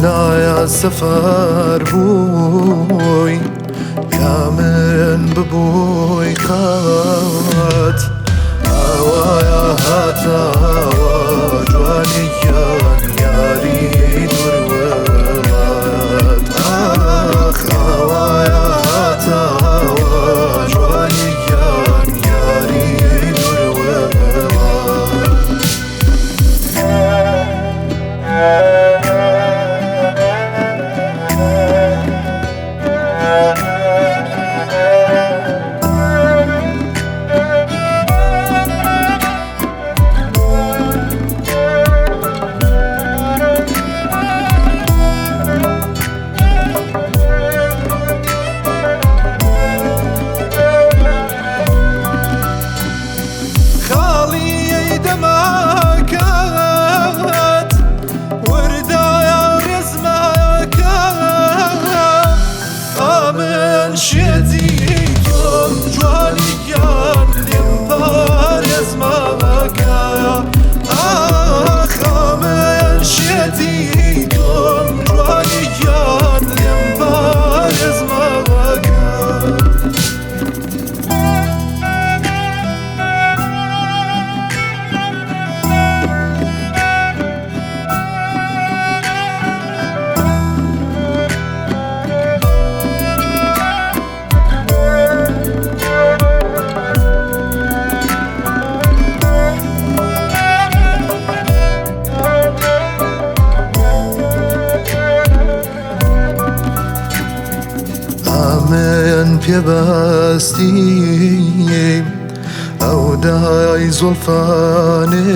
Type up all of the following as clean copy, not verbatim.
لەملایا سەفەر بووی لا من ببووی قەت ئاوایە هاتاوە جوانی گیان یاری دوور وڵات ئاخ ئاوایە هاتاوە جوانی گیان یاری دوور وڵات. خاڵیەی دەماکات وردایە ڕێزماکە ئامن شێتی تۆم جوانی گیان لێم پارێزماکە ئاخ ئامن شێتی تۆم جوانی گیان لێم پارێزماکە. ئامن پێبەستی ئەو دای زوڵفانم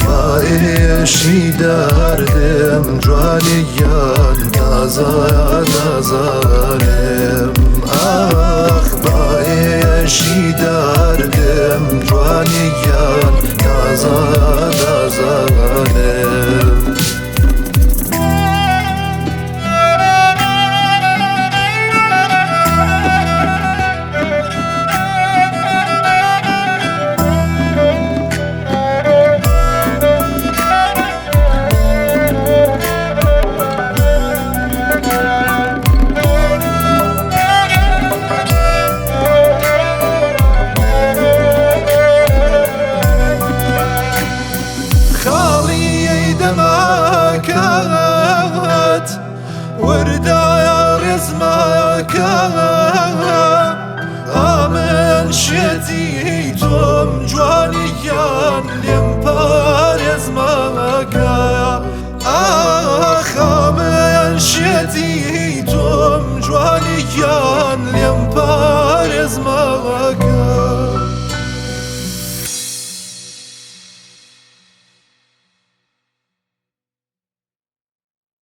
بایشی دەردم جوانی گیان تازە دەزانم ئاخ بایشی دەردم جوانی گیان تازە دەزانم. خاڵیەی دەماکات وردایە ڕێزماکە ئامن شێتی تۆم جوانی گیان لێم پارێزماکە ئاخ ئامن شێتی تۆم جوانی گیان لێم پارێزماکە.